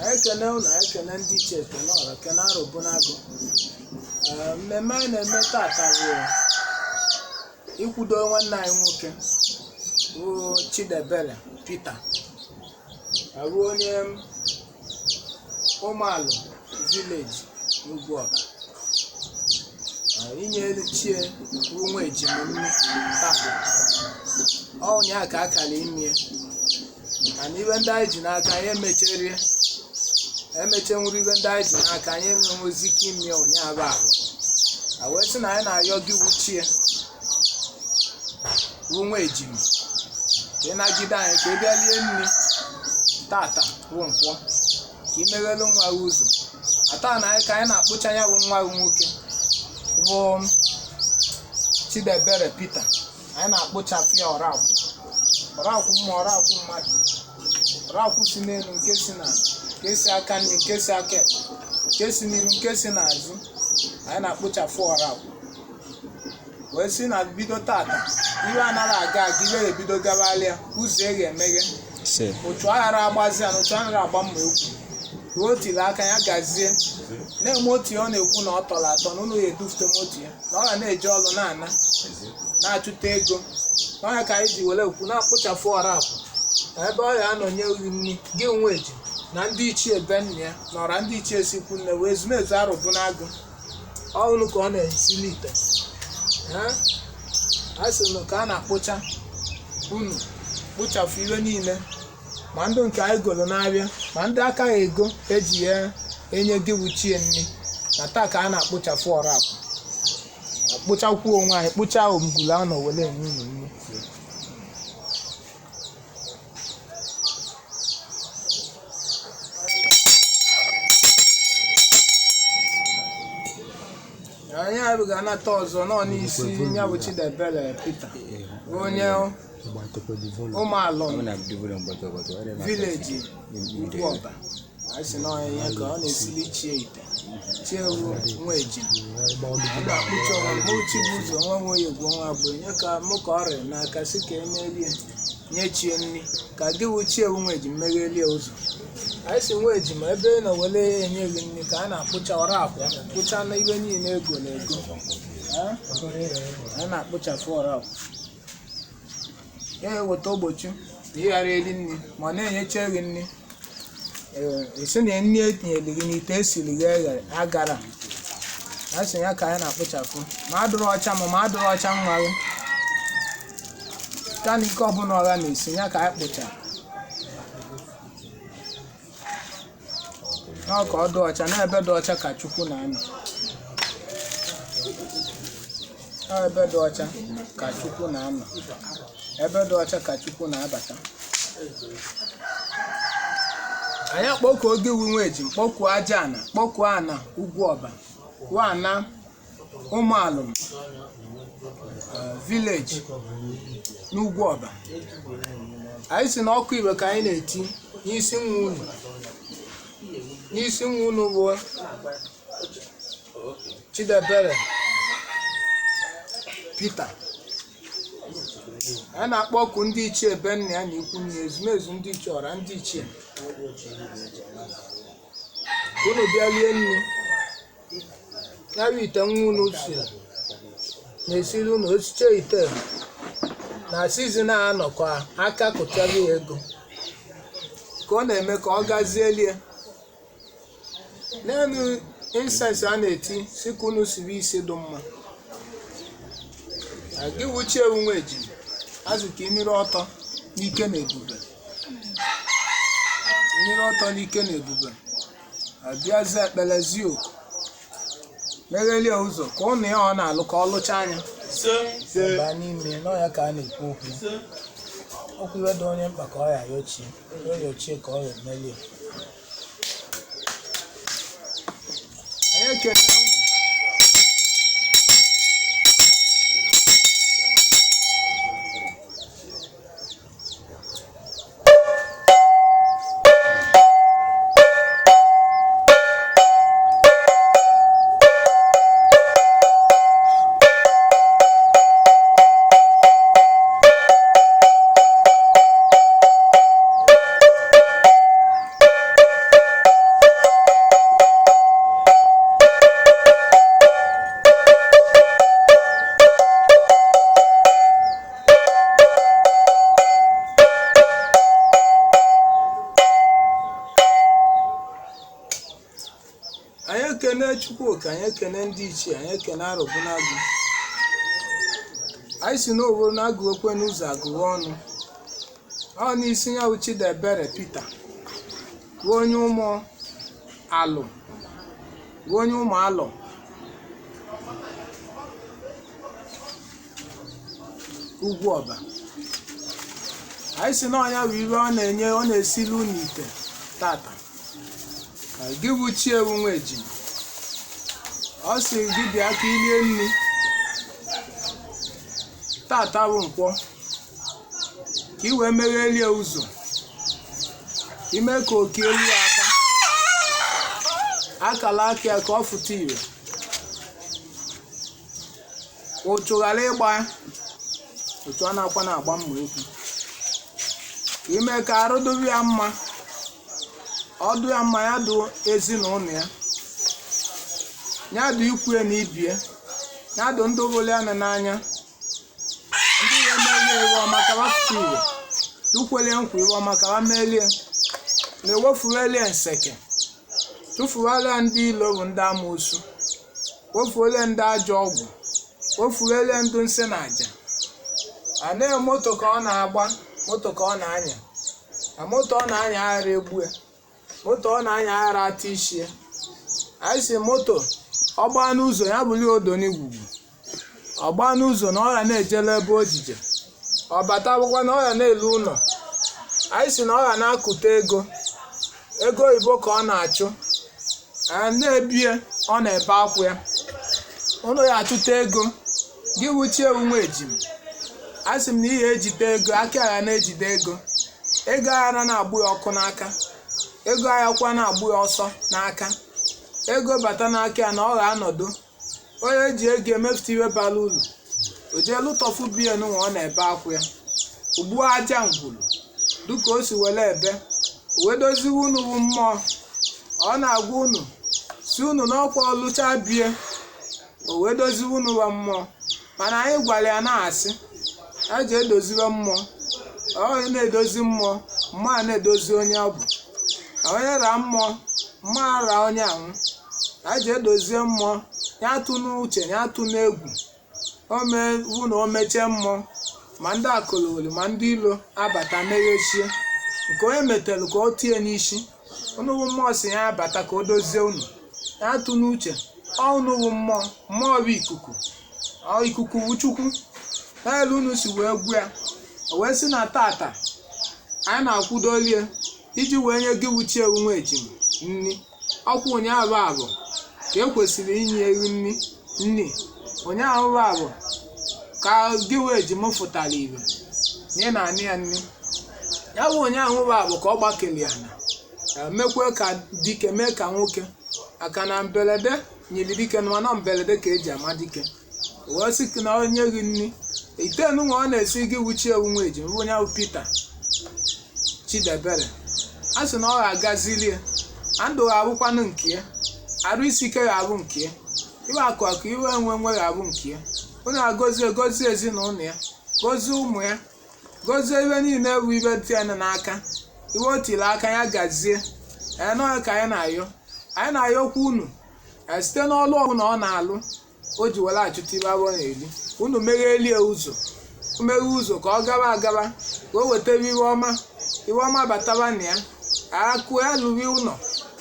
Anyị ekene unu, anyị ekene ndị ichie, ekene ọra, ekene Arọbụnagụ. Ee, mmemme anyị na-eme tata bụ ikwudo nwanne anyị nwoke bụ Chidiebere Peter, arụ onye Ụmụalụ village n'Ugwu Ọba. Inye chie bụ nwa ejima nne tata. Ọ ụnyaahụ ka akara imie, mana ibe ndị anyị ji n'aka anyị emecherie emechenwuru ibe ndị anyị ji n'aka anyị enwenwezi ike ime ụnyaahụ bụ ahụ a wee sị na anyị na-ayọ gị wuchie bụ nwa ejima ka ị nagide anyị, ka ị bịa lie nri tata bụ nkwọ, ka ị meghelu nwa gị ụzọ ata na anyị ka anyị na-akpụcha ya bụ nwa gị nwoke bụ Chidiebere Peter. Anyị na-akpụchapụ ya ọrakwụ, ọrakwụ mma, ọrakwụ mmadụ, ọrakwụ si n'elu, nke si na nke si aka nri, nke si aka ekpe, nke si n'iru, nke si n'azụ. Anyị na-akpụchapụ ọrakwụ wee sị na bido tata, iwe anaghị aga aga, iwe ebido gabalịa ụzọ e ga-emeghe. Otu aghara agbazi ya na otu anaghị agba mma egwu ruo o tiri aka ya gazie na-eme otu ya. Ọ na-ekwu na ọ tọrọ atọ na ụlọ ya edufute moto ya, na ọ ga na-eje ọrụ na-ana na-achụta ego n'ọnya ka anyị ji were ekwu na-akpụchapụ ọra akwụ na ebe ọ ya anọ nye gị nri gị nwa eji na ndị ichie be nna ya na ọra ndị ichie sikwu nne wee ezumezu Arọbụnagụ ọnụ ka ọ na-esili ite. A sị na ka a na-akpụcha unu kpụchapụ iwe niile, ma ndị nke anyị goro n'abịa, ma ndị aka ya ego eji ya enye gị wuchie nri na taa ka a na-akpụchapụ ọra akwụ, akpụchakwuo onwe anyị, kpụchaa ngwulu anọ were enye unu nri. Anyị abụghị anata ọzọ nọ n'isi ya bụ Chidiebere Peter, onye Ụmụalụ village Ugwu Ọba. Anyị sị na ihe ka ọ na-esili chie ite chie ewu nwa ejima. Anyị na-akpụcha onwe m chi bụ ụzọ nwa nwe ya egwu nwa bụ nye ka mụ ka ọ rịrị n'aka sị ka emerie nye chie nri ka gị wụ chie ewu nwa ejima meghelie ụzọ. Anyị si nwa ejima ebe ị nọ were ya enye gị nri ka a na-akpụcha ọra akwa, kpụcha na ibe niile ego na ego. Anyị na-akpụchapụ ọra akwa ya, eweta ogbochi na ịghara eri nri ma ọ na-enyecha gị nri. Esi na nri etinyere gị n'ite esiri gị eghere agara a sị ya ka anyị na-akpụchapụ ma adụrụ ọcha, ma adụrụ ọcha nwa gị ka na ike ọbụla ọgha na-esi ya ka anyị kpụchara ọ ka ọ dị ọcha na ebe dị ọcha ka Chukwu na-anọ. Ọ ebe dị ọcha ka Chukwu na-anọ, ebe dị ọcha ka Chukwu na-abata. Anyị akpọkuo gị wu nwa ejim, kpọkuo aja ana, kpọkuo ana Ugwu Ọba wa ana Ụmụalụm village n'Ugwu Ọba. Anyị si na ọkụ iwe ka anyị na-eti n'isi nwa unu, n'isi nwa unu bụ Chidiebere Peter. Anyị na-akpọku ndị ichie be nna ya na ikwu nne, ezumezu ndị ichie, ọra ndị ichie, unu bịa rie nri ya bụ ite nwa unu siri na-esiri unu osiche ite na season a anọkọ aka kụtara ya ego ka ọ na-eme ka ọ gazie lie n'elu incense a na-eti si ka unu siri isi dị mma. Gị wuchie ewu nwa ejima azụ ka imiri ọtọ n'ike na ebube, imiri ọtọ n'ike na ebube abịazie ekpere zie oku meghelie ụzọ ka ụnụ ya ọ na-alụ ka ọ lụcha anya baa n'ime n'ọya ka a na-ekwu okwu okwu iwe dị onye mkpa ka ọ ya yochie yochie ka ọ ya emelie. Anyị ekele unu. Ekene Chukwuka, anyị ekene ndị ichie, anyị ekene Arọbụnagụ. Anyị si n'oworo na-agụ okwe n'ụzọ agụwa ọnụ. Ọ n'isi ya bụ Chidiebere Peter, bụ onye ụmụ alụ, bụ onye ụmụ alọ. Ugwu Ọba. Anyị si na ọnya bụ iwe ọ na-enye, ọ na-esili unu ite tata. Ka gị bụ chi ewu nwa ejima, ọ sị gị bịa ka ilie nri tata bụ nkwọ, ka i wee meghelie ụzọ, ime ka oke elu ya aka akala aka ya ka ọ fụta ire, ụchụ ghara ịgba otu a na-akwa na-agba mma ekwu, ime ka arụ dobe ya mma, ọdụ ya mma, ya dụ ezinụlọ ya, ya dụ ikwu ya na ibie, ya dụ ndị bụrụ ya nọ n'anya, ndị ya emelie iwe ọma ka ha fụta ire, dukwele nkwa iwe ọma ka ha melie, na-ewefuelie nseke, tụfuola ndị ilo bụ ndị amoosu, wefuolie ndị ajọ ọgwụ, wefuolie ndị nsị na aja. Anaghị moto ka ọ na-agba, moto ka ọ na-anya, na moto ọ na-anya aghara egbue, moto ọ na-anya aghara ata ishie. Anyị si moto ọ gbaa n'ụzọ ya bụli odo n'igwugwu, ọ gbaa n'ụzọ na ọya na-ejele ebe ojije, ọ bata akwụkwọ na ọya na-elu ụlọ. Anyị si na ọya na-akụta ego, ego oyibo ka ọ na-achụ, a na-ebie ọ na-ebe akwụ ya, ụnụ ya achụta ego. Gị wuchie ewu nwa ejima, a sị m na ihe ejide ego, aka agha na-ejide ego, ego aghara na-agbụ ya ọkụ n'aka, ego aghakwa na-agbụ ya ọsọ n'aka, ego bata n'aka ya na ọ ga-anọdụ. Onye ji ego emefụta iwe bara uru, o jee lụtọfụ biya nwa ọ na-ebe akwụ ya ugbu aja ngwuru dịka o si were ebe wee doziwe unu bụ mmụọ. Ọ na-agwa unu si unu n'ọkwa ọlụcha bie, o wee doziwe unu wa mmụọ. Mana anyị gwara ya na-asị a ji edoziwe mmụọ, onye na-edozi mmụọ, mmụọ a na-edozi onye ọ bụ, onye raa mmụọ, mmụọ ara onye anwụ. A ji edozie mmụọ ya atụ n'uche, ya atụ n'egwu, o mewu na o mechie mmụọ, ma ndị akụlụli ma ndị ilo abata meghechie nke onye metere ka o tie n'isi. Unu bụ mmụọ si ya abata ka o dozie unu, ya atụ n'uche. Ọ unu bụ mmụọ, mmụọ bụ ikuku, ọ ikuku bụ Chukwu n'elu unu si wee gwu ya. O wee sị na tata anyị na-akwụdolie iji wee nye gị wuchie ewu nwa ejima nni. Ọkwa ụnyaahụ abụ ka e kwesịrị inye ewu nni nni ụnyaahụ abụ ka gị wee ejima fụtara ibe nye na anị ya nni. Ya bụ ụnyaahụ abụ ka ọ gbakeli ya na mekwe ka dike mee ka nwoke, maka na mberede nyiri dike, mana mberede ka eji ama dike. Wee sị na onye gị nni ite nwa ọ na-esi gị wuchie ewu nwa ejima bụ onye ahụ Peter Chidiebere. A sị na ọ ga-agazilie, ndụ ga-abụkwanụ nke ya, arụ isi ike ga-abụ nke ya, iwe akụ akụ iwe enwe enwe ga-abụ nke ya. Onye agọzie gozie ezinụlọ ya, gozie ụmụ ya, gozie iwe niile bụ ibe dị ya n'aka, iwe o tiri aka ya gazie. Ee, n'ọya ka anyị na-ayọ, anyị na-ayọkwa unu site n'ọlụ ọbụla ọ na-alụ o ji were achụta ibe abụọ na-eri. Unu meghelie ụzọ, meghe ụzọ ka ọ gaba agaba, ka o wetara iwe ọma, iwe ọma bataba na ya, akụ ya lụrụ ụlọ,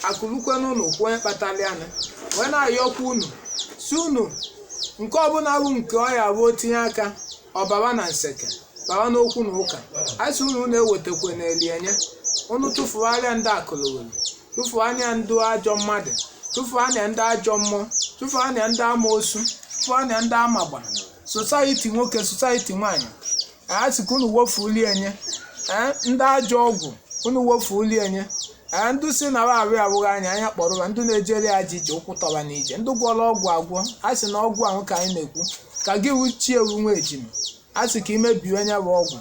akụrụkwe n'ụlọ kwuo onye kpatara ya na. Wee na-ayọkwa unu si unu nke ọbụla bụ nke ọ ya bụ tinye aka ọbaba na nseke baba n'okwu na ụka. A sị unu na-ewetakwa n'eli enye unu tụfugharịa ndị akụlụwelu, tụfuo anya ndị ajọ mmadụ, tụfuo anya ndị ajọ mmụọ, tụfuo anya ndị amoosu, tụfuo anya ndị amagba, society nwoke, society nwaanyị. A sị ka unu wofulie enye ndị ajọ ọgwụ, unu wofulie enye ndị si na arụ abụghị anya anya kpọrọba, ndị na-ejere aja ije ụkwụ tọba n'ije, ndị gwọrọ ọgwụ agwọ. A sị na ọgwụ ahụ ka anyị na-ekwu ka gị wuchie ewu nwa ejima, a sị ka imebiwe nya bụ ọgwụ.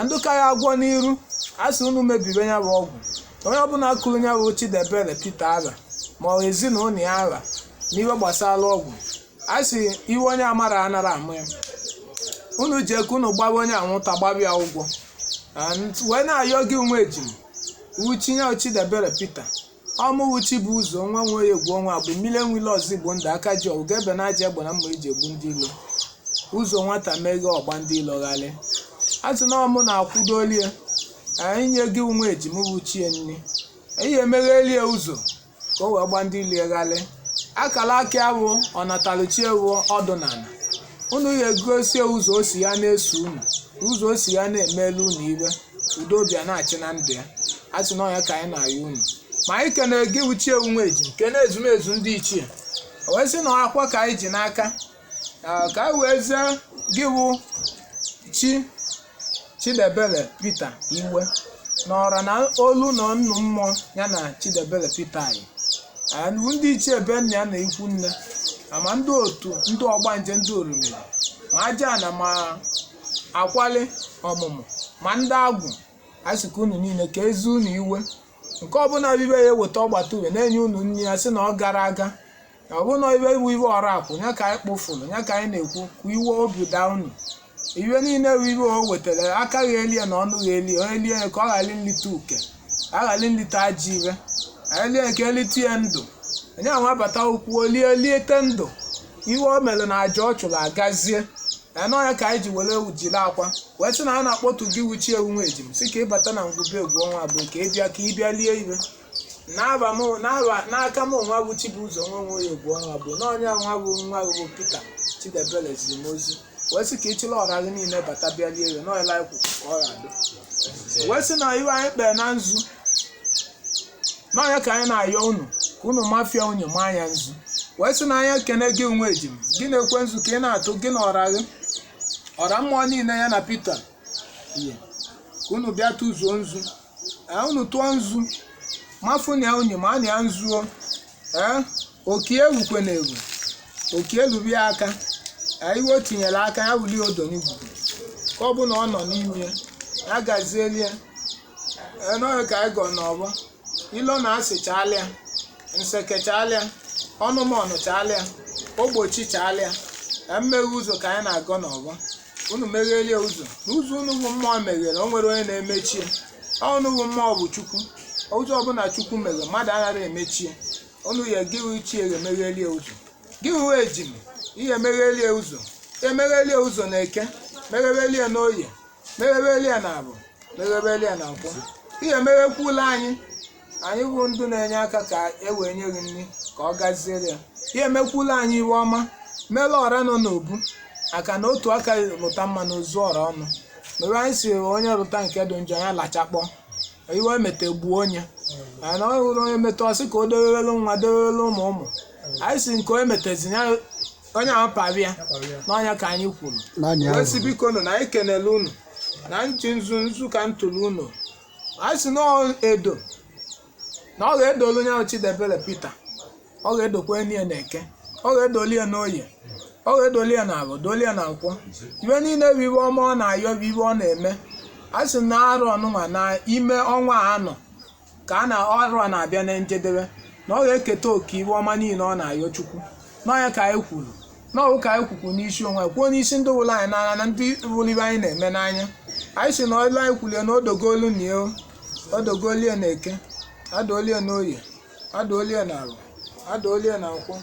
Ndị ka ya agwọ n'iru, a sị unu mebiwe nya bụ ọgwụ. Onye ọbụla kụrụ nya bụ Chidiebere Peter ara ma ọ ezinụlọ ya ara n'ihe gbasara ọgwụ, a sị iwe onye amara anara amụ ya. Unu jee ka unu gbaba onye anwụnta gbaba ya ụgwọ. Wee na-ayọ gị nwa ejima wuchinye Chidiebere Peter, Ọmụwụ Chibuzo nwa nwe egwu ọnwa bụ mmiri enwile ọzọ Igbo ndụ aka ji ọgụ ebe na aja egbe na mma eji egbu ndị ilo ụzọ nwata meghee ọgba ndị ilo ghalị. A sị na ọmụ na-akwụdolie anyị nye gị nwa ejim bụ chie nni ihe emeghelie ụzọ ka o wee gba ndị ilie ghalị. Akala aka awụ ọnataluchi ewu ọdụnala unu ya egosie ụzọ o si ya na-eso unu, ụzọ o si ya na-emelu unu iwe udo bịa na-achị na ndụ ya. A sị na ọnya ka anyị na-ayọ unu. Ma anyị kene gị wuchie nwa ejim kene ezumezu ndị ichie, o wee sị na akwa ka anyị ji n'aka ka anyị wee zee gị wụ chi Chidebere Peter iwe n'ọra na olu na nnu mmụọ ya na Chidebere Peter anyị ndị ichie be nna ya na ikwu nne ama ndị otu ndị ọgbanje ndị orumiri ma aja na ma akwali ọmụmụ ma ndị agwụ. A sị ka unu niile ka ezi unu iwe nke ọbụla ibe ya eweta ọgbata uwe na-enye unu nri ya sị na ọ gara aga ọ bụrụ na iwe iwe iwe ọra akwụ ya ka anyị kpụfụrụ ya ka anyị na-ekwu ka iwe obi daa unu. Iwe niile bụ iwe o wetara aka gha elie na ọnụ gha elie onye lie ya ka ọ ghara nlite uke a ghara nlite ajọ iwe elie ka elite ya ndụ onye anwa bata okwu olie liete ndụ iwe o mere na aja ọ chụrụ agazie n'ọnya ka anyị ji were ewu jiri akwa wee sị na a na-akpọtu gị wuchie ewu nwa ejim sị ka ịbata na ngwube egwu ọnwa abụọ ka ị bịa ka ị bịa lie iwe n'aka m nwa bụ Chibuzo nwa nwe ya egwu ọnwa abụọ n'ọnya nwa bụ nwa bụ Peter Chidebere ziri m ozi wee sị ka ị chịrị ọra gị niile bata bịa lie iwe n'ọnya anyị kwuru ka ọ ga-adị wee sị na iwe anyị kpee na nzu n'ọnya ka anyị na-ayọ unu ka unu mafia unyi maa ya nzu wee sị na anya ekene gị nwa ejim gị na-ekwe nzu ka ị na-atụ gị na ọra gị ọra mmụọ niile ya na Peter ihe ka unu bịa tụzuo nzu unu tụọ nzu mafu na unyi ma na ya nzuo ee okie ewukwe na ewu okie lubie aka iwe o tinyere aka ya wulie odo n'igwugwu ka ọ bụ na ọ nọ n'ime ya gazielie n'oge ka anyị gọ n'ọgbọ ilo na asị chalịa nseke chalịa ọnụmọnụ chalịa ogbochi chalịa mmeghe ụzọ ka anyị na-agọ n'ọgbọ unu meghelie ụzọ na ụzọ unu bụ mmụọ meghere o nwere onye na-emechie ọnụ bụ mmụọ bụ Chukwu ụzọ ọbụla Chukwu meghere mmadụ anaghị emechie unu ya gị ichie emeghelie ụzọ gị uwe ejim ihe emeghelie ụzọ emeghelie ụzọ na eke meghebelie na oye meghebelie na abụ meghebelie na nkwọ ihe emeghekwula anyị anyị bụ ndụ na-enye aka ka e wee nye gị nri ka ọ gaziere ya ihe emekwula anyị iwe ọma mela ọra nọ n'obu aka na otu aka rụta mma na ozu ọra ọnụ mere anyị si onye rụta nke dị njọ ya lachakpọ iwe mete gbuo onye mana ọ hụrụ onye metụ ọsị ka o dowelu nwa dowelu ụmụ ụmụ anyị si nke onye metezi ya onye ahụ parịa n'ọnya ka anyị kwuru wee sị biko nụ na anyị kenele unu na nji nzu nzu ka m tụrụ unu anyị si na edo na ọ ga-edolu onye ahụ Chidebere Peter ọ ga-edokwa enyi ya na eke ọ ga-edoli ya n'oye ọ ga-edoli ya na abụ dolie ya na nkwọ iwe niile bụ iwe ọma ọ na-ayọ bụ iwe ọ na-eme a sị na arụ ọnụnwa na ime ọnwa a anọ ka a na ọrụ a na-abịa na njedebe na ọ ga-eketa oke iwe ọma niile ọ na-ayọ Chukwu n'ọnya ka anyị kwuru n'ọwụ ka anyị kwukwu n'isi onwe kwuo n'isi ndị wụrụ anyị n'anya na ndị wụrụ ibe anyị na-eme n'anya anyị sị na ọlụ anyị kwulie na odogolu na odogolie na eke adaolie na oye adaolie na arụ adaolie na nkwọ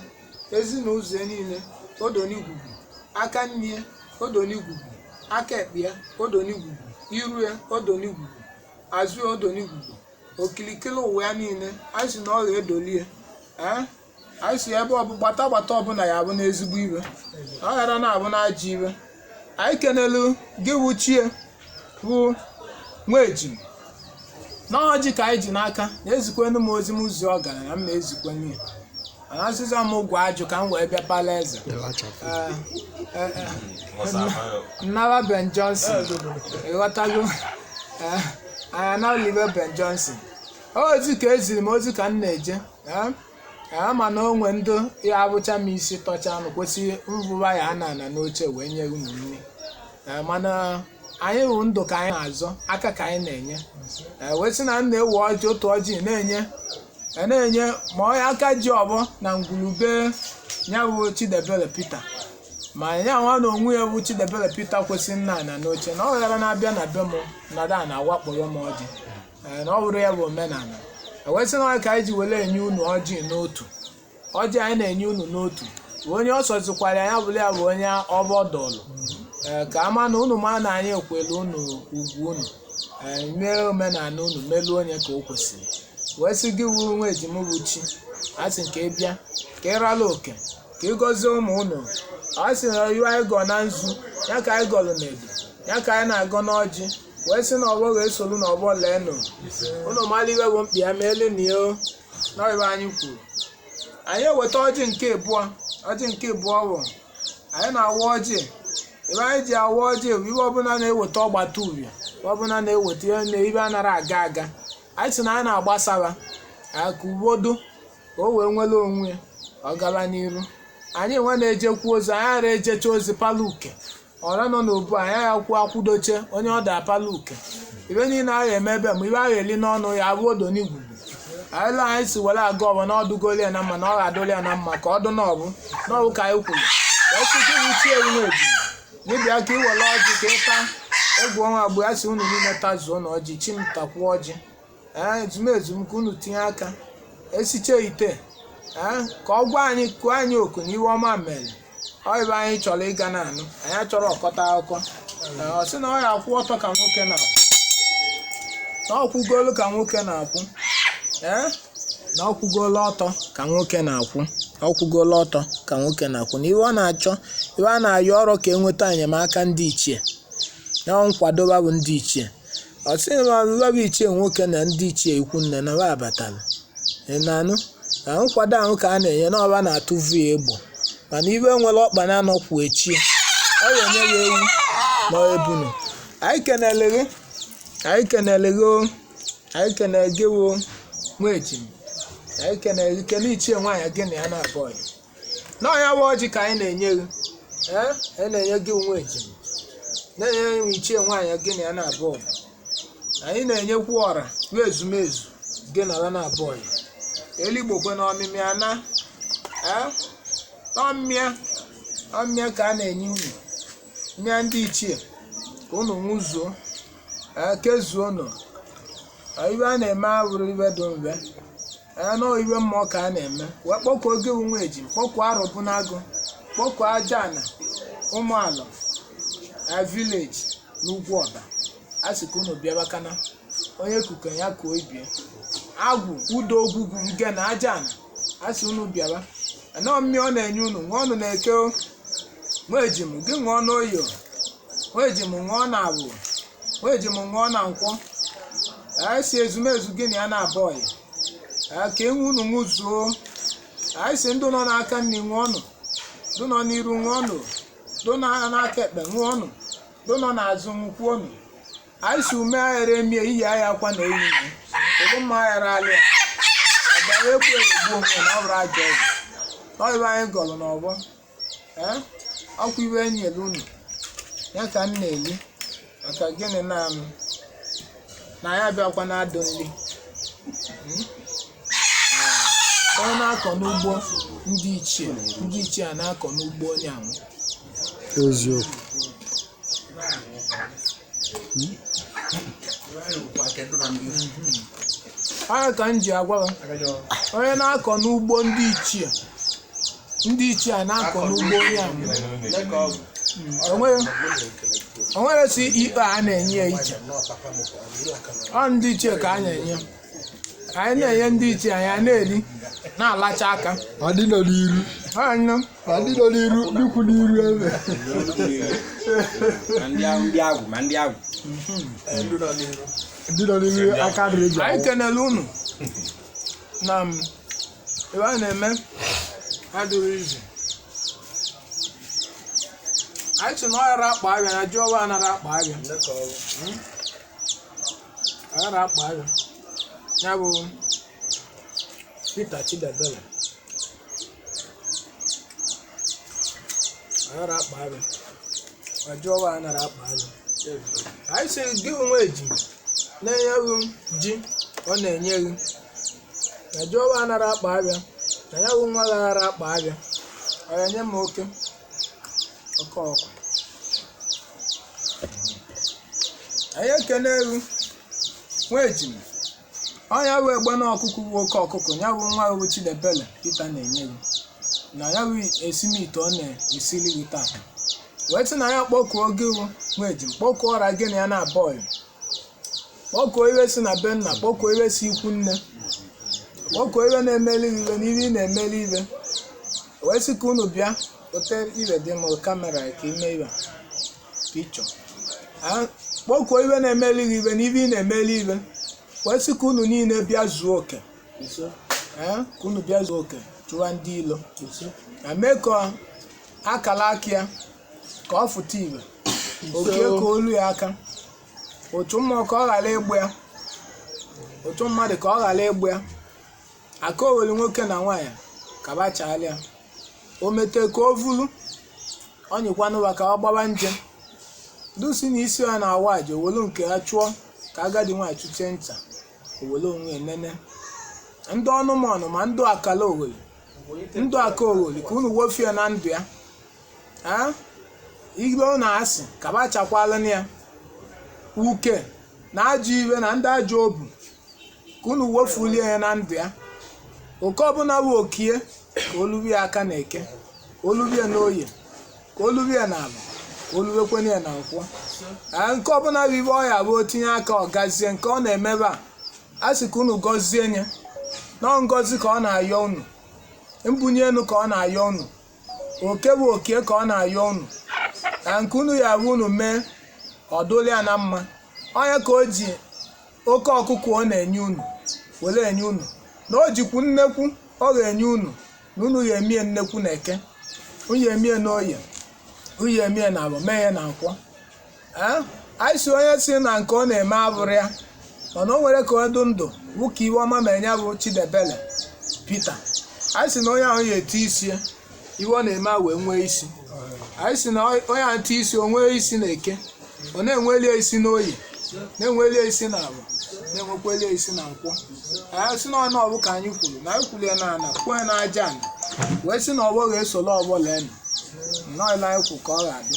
ezi na ụzọ niile odo n'igwugwu aka nne ya odo n'igwugwu aka ekpe ya odo n'igwugwu iru ya odo n'igwugwu azụ ya odo n'igwugwu okilikili ụwa ya niile anyị sị na ọ ga-edolie ee anyị si ebe ọbụ gbata gbata ọbụla ya abụ n'ezigbo iwe ọ ghara na-abụ n'ajọ iwe anyị kenelu gị wuchie bụ nwa ejim n'ọjị ka anyị ji n'aka na-ezikwenu m ozi m ụzọ ọgaranya m na-ezikwenu ya mana azịza m ụgwọ ajụ ka m wee bịa pala eze nnara Ben Johnson ịghọtago anyị analibe Ben Johnson ozi ka eziri m ozi ka m na-eje ama na onwe ndị ya abụcha m isi tọcha m kwesị mvụwa ya ana ana n'oche wee nye unu nri mana anyị hụ ndụ ka anyị na-azọ aka ka anyị na-enye wee sị na m na-ewe ọjị otu ọjị na-enye na-enye ma onye aka ji ọbọ na ngwurube ya bụ Chidebere Peter ma ya nwa na onwe ya bụ Chidebere Peter kwesị nna ana n'oche na ọ ghara na-abịa na be m nada na awakporo m ọjị na ọ bụrụ ya bụ omenala. Ewesị na ka anyị ji were enye unu ọjị n'otu ọjị anyị na-enye unu n'otu bụ onye ọ sọzikwara ya bụrụ ya bụ onye ọbọdọlụ. Ee, ka ama na unu ma na anyị ekwelu unu ugwu unu, ee, mee omenala unu meluo onye ka o kwesịrị. Wee sị gị wuru nwa ejim bụ chi, a sị nke ị bịa ka ị rala oke, ka ị gọzie ụmụ unu. A sị na iwe anyị gọ na nzu ya ka anyị gọlụ n'edo ya ka anyị na-agọ n'ọjị, wee sị na ọgbọ ga-esolu na ọgbọ leenụ unu mara iwe bụ mkpi ya ma elu na o n'ọiwe anyị kwuru. Anyị eweta ọjị nke ịbụọ. Ọjị nke ịbụọ bụ anyị na-awa ọjị. Ibe anyị ji awa ọjị bụ ibe ọbụla na-eweta ọgbata uhie, ibe ọbụla na-eweta ihe na ibe anara aga aga. Anyị sị na anyị na-agbasara ka ubodo ka o wee nwere onwe ya, ọ gaba n'iru. Anyị nwe na-ejekwu ozi, anyị ara ejecha ozi pala uke ọra nọ n'obu anyị akwụ akwụdoche onye ọ da pala uke. Ibe niile agha eme ebe ma ibe agha eli n'ọnụ ya abụ odo n'igwugwu. Anyị anyị si were aga ọbụ na ọdụgolu ya na mma na ọ ga-adụli ya na mma ka ọ dụ n'ọbụ n'ọbụ ka anyị kwuru. Wee sị gị wuchie ewu ebu n'ịbịa ka ị were ọjị ka ị taa egwu ọnwa agbu ya si unu niile tazuo na ọjị chi m takwuo ọjị. Ee, ezumezu m ka unu tinye aka esiche ite, ee, ka ọ gwa anyị kụọ anyị oku na iwe ọma mere ọ ibe anyị chọrọ ịga na-anụ. Anyị achọrọ ọkọta akụkọ. Ee, ọ sị na ọ ya akwụ ọtọ ka nwoke na-akwụ, na ọ kwụgolu ka nwoke na-akwụ, ee, na ọ kwụgolu ọtọ ka nwoke na-akwụ, ọ kwụgolu ọtọ ka nwoke na-akwụ, na iwe ọ na-achọ, iwe a na-ayọ ọrụ ka enweta enyemaka ndị ichie na nkwadoba bụ ndị ichie. Ọ sị na bụ ichie nwoke na ndị ichie ikwu nne na ba abatala ị na-anụ na nkwado ahụ ka a na-enye na ọba na-atụvu ya egbo, mana iwe nwere ọkpa na-anọkwu echie ọ ga-enye ya ewu ma ebunu. Anyị kenele gị, anyị kenele gị o, anyị kenele gị wo nwa ejim, anyị kenele gị, kene ichie nwaanyị gị na ya na-abụ ọyị na ọnya bụ ọjị ka anyị na-enye gị. Ee, anyị na-enye gị nwa ejim, na-enye gị ichie nwaanyị gị na ya na-abụ ọyị. Anyị na-enyekwu ọra bụ ezumezu gị na ya na-abụ ọyị. Eligbokwe na ọmịmị ana, ee, ọmịa ọmịa ka a na-enye unu mmịa ndị ichie ka unu nwụzuo, ee, kezuo nụ. Iwe a na-eme abụrụ iwe dị mfe, ee, nọọ iwe mmụọ ka a na-eme. Wee kpọkuo gị nwa ejim, kpọkuo arụbụnagụ, kpọkuo aja ana ụmụalọ na vileji n'ugwu ọba. A sị ka unu bịabakana onye kuke ya kuo ibie agwụ udo ogwugwu nke na aja ana. A sị unu bịaba anọ mmịa ọ na-enye unu ṅụọ ọnụ na-eke o. Nwa ejim gị ṅụọ n'oyo, nwa ejim ṅụọ na abụ, nwa ejim ṅụọ na nkwọ. Anyị si ezumezu gị na ya na-abụ ọyị, ee, ka enwe unu ṅụzuo. Anyị si ndụ nọ n'aka nri ṅụọnụ, ndụ nọ n'iru ṅụọnụ, ndụ nọ n'aka ekpe ṅụọnụ, ndụ nọ n'azụ ṅụkwuonụ. Anyị si ume aghara emie iyi agha akwa na eyi ụlụ mma aghara alịa ọbara egbu egbu onwe na ọ bụrụ ajọ ọgwụ n'ọibe anyị gọrọ n'ọgbọ. Ee, ọkwa iwe enyere unu ya ka m na-eli maka gịnị na m na ya abịakwa na-adụ nri. Onye na-akọ n'ugbo ndị ichie, ndị ichie a na-akọ n'ugbo onye anwụ. Eziokwu. Onye ka m ji agwa ha, onye na-akọ n'ugbo ndị ichie, ndị ichie a na-akọ n'ugbo onye anwụ. Onwere si ikpe a na-enye ya iche, ọ ndị ichie ka a na-enye. Anyị na-enye ndị ichie, anyị a na-eri na-alacha aka. Ma ndị nọ n'iru, Anyị ma ndị nọ n'iru, ndị kwụ n'iru ebe. Ma ndị ahụ, ndị agwụ, ma ndị agwụ. Ndị nọ n'iru aka nri ji anyị awụ. kenele unu na m ebe a na-eme adịghị izu. Anyị sị na ọ ghara akpa abịa na ji ọwa anara akpa abịa, ọ ghara akpa abịa. Ya bụ Peter Chidebere, ọ ghara akpa abịa ma ji ọwa anara akpa abịa. Anyị sị gị nwe ji na-enye gị ji ọ na-enye gị na ji ọwa anara akpa abịa na ya bụ nwa gaghara akpa abịa ọ ya nye m oke oke ọkwa. Anyị ekene gị nwa ejima Ọnya bụ egbe na ọkụkọ bụ oke ọkụkọ ya bụ nwa bụ Chidebele Peter na-enye gị na ya bụ esimite ọ na-esili gị taa, wee sị na ya kpọkuo gị bụ nweji, kpọkuo ọra gị na ya na bọọlụ, kpọkuo iwe si na be nna, kpọkuo iwe si ikwu nne, kpọkuo iwe na-emeli gị iwe na iwe ị na-emeli iwe, wee sị ka unu bịa ote iwe dị m kamera ka ime iwe pichọ. Kpọkuo iwe na-emeli gị iwe na iwe ị na-emeli iwe, wee sị ka unu niile bịa zuo oke, ka unu bịa zuo oke chụwa ndị ilo na mee ka akala aka ya ka ọ fụta iwe oke ka olu ya aka, otu mmụọ ka ọ ghara ịgbụ ya, otu mmadụ ka ọ ghara ịgbụ ya, aka owelu nwoke na nwaanyị ka bachalịa o mete ka o vulu ọnyịkwanụwa ka ọ gbawa nje dusi na isi ya na-awa aja, owelu nke ya chụọ ka agadi nwaanyị chụchie nta, owelu onwe nene ndị ọnụmọnụ ma ndụ akala owelu ndụ aka owelu ka unu wofie na ndụ ya. Ilo na asị ka bachakwala ya uke na ajọ iwe na ndị ajọ obu ka unu wofulie ya na ndụ ya. Oke ọbụla bụ okie ka olubie aka na eke, ka olubie na oye, ka olubie na ala, ka olubekwene ya na nkwọ. Nke ọbụla bụ ibe ọya bụ otinye aka ọ gazie nke ọ na-emebe a, a sị ka unu gọzie nye nọọ ngọzi ka ọ na-ayọ unu, mbunye elu ka ọ na-ayọ unu, oke bụ okie ka ọ na-ayọ unu, na nke unu ya bụ unu mee ọ dụla ya na mma. Onye ka o ji oke ọkụkọ ọ na-enye unu were enye unu, na o jikwu nnekwu ọ ga-enye unu, na unu ya emie nnekwu na eke, unu ya emie na oye, unu ya emie na abọ, mee ya na nkwọ. Anyị si onye si na nke ọ na-eme abụrụ ya, mana o nwere ka ọ dụ ndụ bụ ka iwe ọma ma enye bụ Chidebele Peter. Anyị si na onye ahụ ya eti isi ya, iwe ọ na-eme a wee nwee isi. Anyị si na onye ahụ ti isi o nwee isi na eke, ọ na-enweli isi n'oyi, na-enweli isi na abụ, na-enwekweli isi na nkwọ. Anyị sị na ọnụ ọbụ ka anyị kwuru na anyị kwuru ya na ana kwuo ya na aja ana, wee sị na ọgbọ ga-esolo ọgbọ leenụ nnọọ ile anyị kwu ka ọ ga-adị.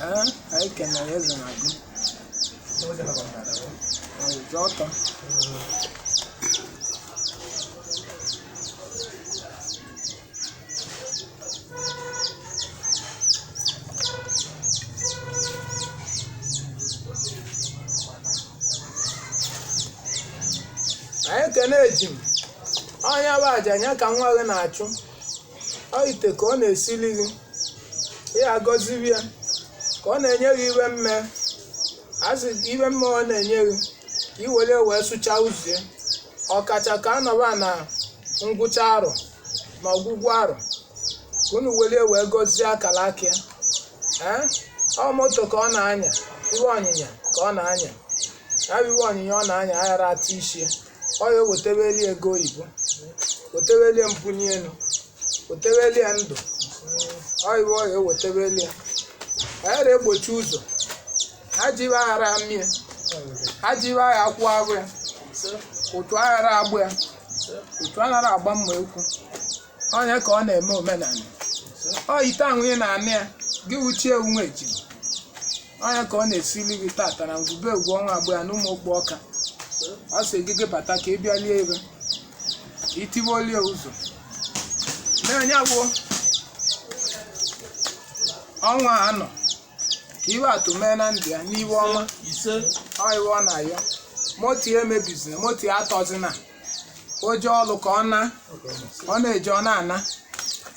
Ee, anyị kenere eze na gị ọtọ. Anyị kene ejim ọnya bụ aja nya ka nwa gị na-achụ ọ ite ka ọ na-esili gị, ya agọziri ya ka ọ na-enye gị iwe mme asị iwe mme ọ na-enye gị ka i were wee sụchaa ụzọ ya, ọkacha ka a nọba na ngwụcha arọ ma ọgwụgwụ arọ ka unu were wee gọzie akara aka ya. Ee, ọ moto ka ọ na-anya, iwe ọnyịnya ka ọ na-anya, ya bụ iwe ọnyịnya ọ na-anya aghara atụ isi ya, ọ ya eweteweli ego oyibo, weteweli mbunye elu, weteweli ya ndụ, ọ iwe ọ ya eweteweli ya. Aghara egbochi ụzọ, ajọ iwe aghara mmie, ajọ iwe agha akwụ agbụ ya, ụtụ aghara agbụ ya, ụtụ anaghị agba mma ekwu. Onye ka ọ na-eme omenala ọ ite ahụ ị na-anị ya gị wuchie ewu ejim, onye ka ọ na-esili gị tata na ngwube egwu ọnwa agbụ ya na ụmụ okpu ọka. Ọ sị gị gị bata ka ị bịa lie ebe itibolie ụzọ na-enye bụ ọnwa anọ ka iwe atụ mee na ndụ ya n'iwe ọma. Ọ iwe ọ na-ayọ moto ya emebizina, moto ya atọzina, o jee ọlụ ka ọ na ọ na-eje ọ na-ana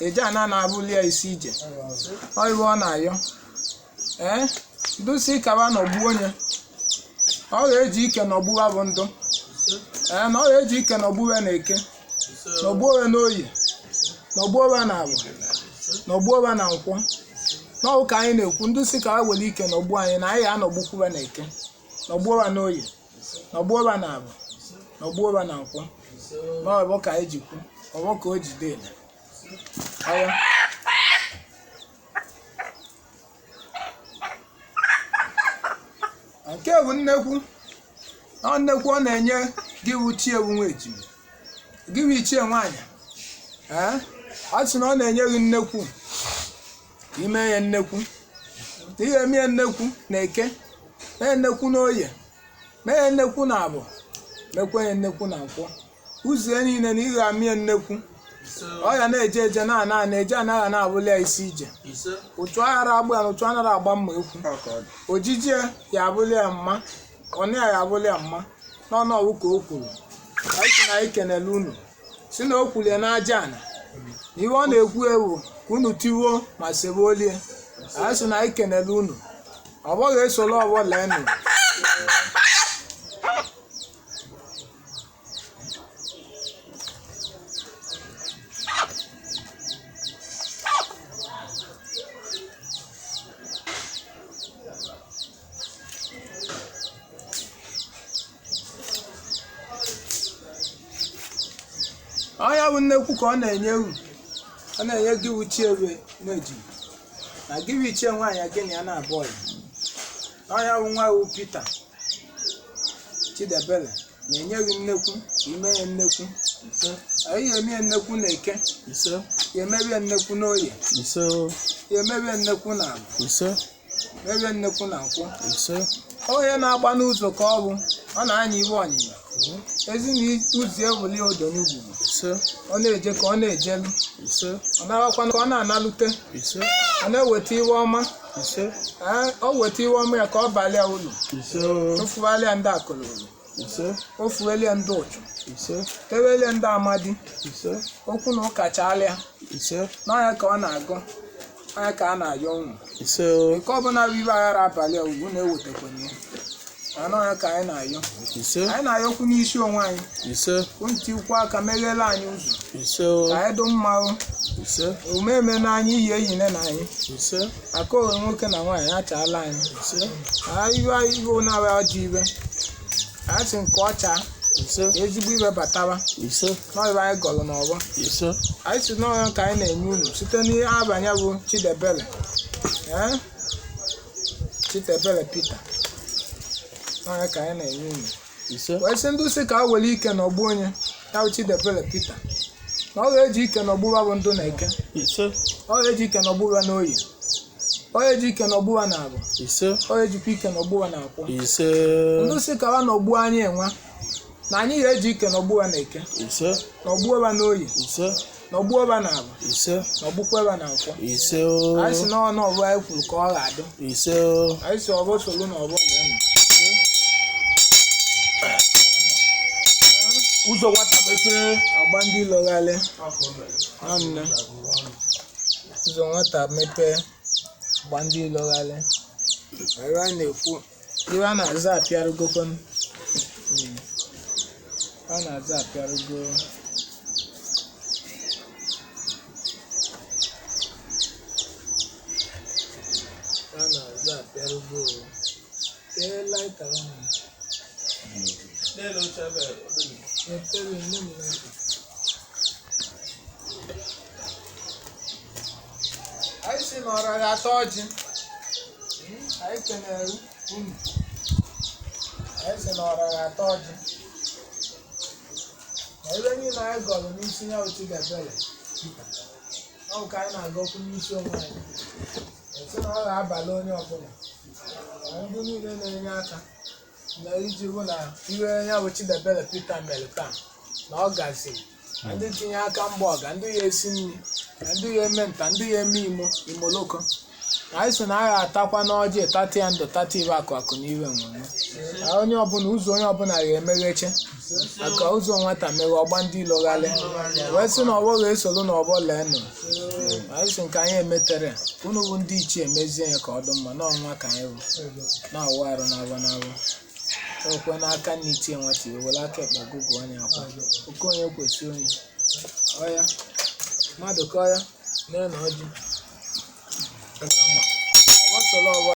eje ana na-abụli ya isi ije. Ọ iwe ọ na-ayọ ee ndusi kaba nọgbuo onye ọ ga-eji ike nọgbuwa bụ ndụ. Ee, na ọ ga-eji ike nọgbuwe na eke, nọgbuwe na oyi, nọgbuwe na abụ, nọgbuwe na nkwọ. N'ọwụ ka anyị na-ekwu ndị si ka ha were ike nọgbuo anyị na anyị ga-anọgbukwuwe na eke, nọgbuwe na oyi, nọgbuwe na abụ, nọgbuwe na nkwọ. N'ọbụ ka anyị ji kwu ọbụ ka o jide ele ọya. Nke bụ nnekwu ọ nnekwu ọ na-enye gị bụ chi ewu nwa ejima, gị bụ ichie nwaanyị. Ee, ọ sị na ọ na-enye gị nnekwu ka ime ya nnekwu, ihe eme ya nnekwu na eke, Mee nnekwu n'oye, mee nnekwu na abụ, mekwe ya nnekwu na nkwọ. Ụzọ ya niile na ịgha amịa nnekwu. Ọ ya na-eje eje na ana ana eje anaghị na-abụli ya isi ije. Ụtụ aghara agba ya na ụtụ anaghị agba mma ekwu. Ojiji ya abụli ya mma, ọnụ ya abụli ya mma n'ọnụ ọwụ ka o kwuru. Anyị sị na anyị kenele unu, si na o kwulie n'aja ana na ihe ọ na-ekwu ewu ka unu tiwuo ma sebe olie. Anyị sị na anyị kenele unu, ọ bụghị esolo ọgbọ leenụ. Ọnya bụ nnekwu ka ọ na-enye ewu, ọ na-enye gị wuchie ewe na-eji na gị wuchie nwaanyị gị na ya na-abụ ọyị. Ọnya bụ nwa ewu Pita Chidebere na-enye gị nnekwu ka ime ya nnekwu. Anyị ga-eme ya nnekwu na eke, Ise. ya emebi ya nnekwu n'oye, Ise. ya emebi ya nnekwu na abụ, Ise. mebie nnekwu na nkwọ. Ise. Onye na-agba n'ụzọ ka ọ bụ, ọ na-anya iwe ọnyịnya ezi na ụzọ ewuli odo n'ugwu. Ise. Ọ na-eje ka ọ na-ejelu. Ise. Ọ na-agakwa ka ọ na-analute. Ise. Ọ na-eweta iwe ọma. Ise. Ee, ọ weta iwe ọma ya ka ọ balịa ụlọ. Ise. Ofuwalịa ndị akụlụlụ. Ise. Ofuwelie ndị ụchụ. Ise. Tewelie ndị amadi. Ise. Okwu na ụka chalịa. Ise. N'ọnya ka ọ na-agụ, ọnya ka a na-ayọ ụmụ. Ise. Nke ọbụla bụ ibe aghara abalị a ugwu na-ewetakwana ya mana ọnya ka anyị na-ayọ. Ise. Anyị na-ayọkwu n'isi onwe anyị. Ise. Ntị ukwu aka meghela anyị ụzọ. Ise. Ka anyị dụ mma o. Ise. Omume eme n'anya iyi eyine na anyị. Ise. Aka oghe nwoke na nwaanyị achaala anyị. Ise. Iwe iwe na-awa ọjị iwe anyị sị nke ọcha. Ise. Ezigbo iwe bataba. Ise. N'ọbịa anyị gọrọ n'ọgbọ. Ise. Anyị si n'ọnya ka anyị na-enye unu site n'ihe abanye bụ Chidebere, ee, Chidebere Pita. N'ọnya ka anyị na-enye unu. Ise. Wee sị ndị sị ka a were ike n'ọgbụ onye ya bụ Chidebere Pita na ọ ga-eji ike n'ọgbụwa bụ ndụ na eke. Ise. Ọ ga-eji ike n'ọgbụwa n'oyi. Ọ ga-eji ike n'ọgbụwa na abụ. Ise. Ọ ga-ejikwa ike n'ọgbụwa na akwụ. Ise. Ndị sị ka wa n'ọgbụ anyị enwe na anyị ga-eji ike n'ọgbụwa na eke. Ise. N'ọgbụwa n'oyi. Ise. N'ọgbụwa na abụ. Ise. N'ọgbụkwa na nkwọ. Ise. Anyị si n'ọnụ ọbụ anyị kwuru ka ọ ga-adị. Ise. Anyị si ọbụ solu na ọbụ na unu. Ụzọ nwata mepee. Agba ndị lọgharị nwanne ụzọ nwata mepee, agba ndị lọgharị. Ebe a na-ekwu iwe a na-aza apịarụgokwanụ. A na-aza apịarụgo. A na-aza apịarụgo. Kee laịta ahụ. Mepere nne m laịta. Anyị si na ọra ga-ata ọjị. Anyị kenere unu. Anyị si na ọra ga-ata ọjị na ebe niile anyị gọrọ n'isi ya otu Chidebere Pita. Ọ bụ ka anyị na-agọkwu n'isi onwe anyị esi na ọ ga-abalị onye ọbụla na ndị niile na-enye aka na iji hụ na iwe ya bụ Chidebere Pita mere taa na ọ gaziri na ndị tinye aka mgba ọga, ndị ya esi nri na ndị ya eme nta, ndị ya eme imo imoloko. Na anyị sị na anyị atakwa n'ọjị tata ya ndụ, tata iwe akụ akụ na iwe nwenwe na onye ọbụla ụzọ onye ọbụla ga-emegheche aka ụzọ nwata meghe ọgba ndị ilogharị wee sị na ọgbọ ga-esolu na ọgbọ leenụ. Anyị sị nke anyị emetere ka unu bụ ndị ichie mezie ya ka ọ dị mma n'ọnwa ka anyị bụ na-awụ arụ n'abọ n'abọ ekwe n'aka nna ichie nwata iwe were aka ekpe gụgụ onye akwa oke onye kwesị onye ọya mmadụ ka ọya nee na ọjị ọgbọ solo ọgbọ.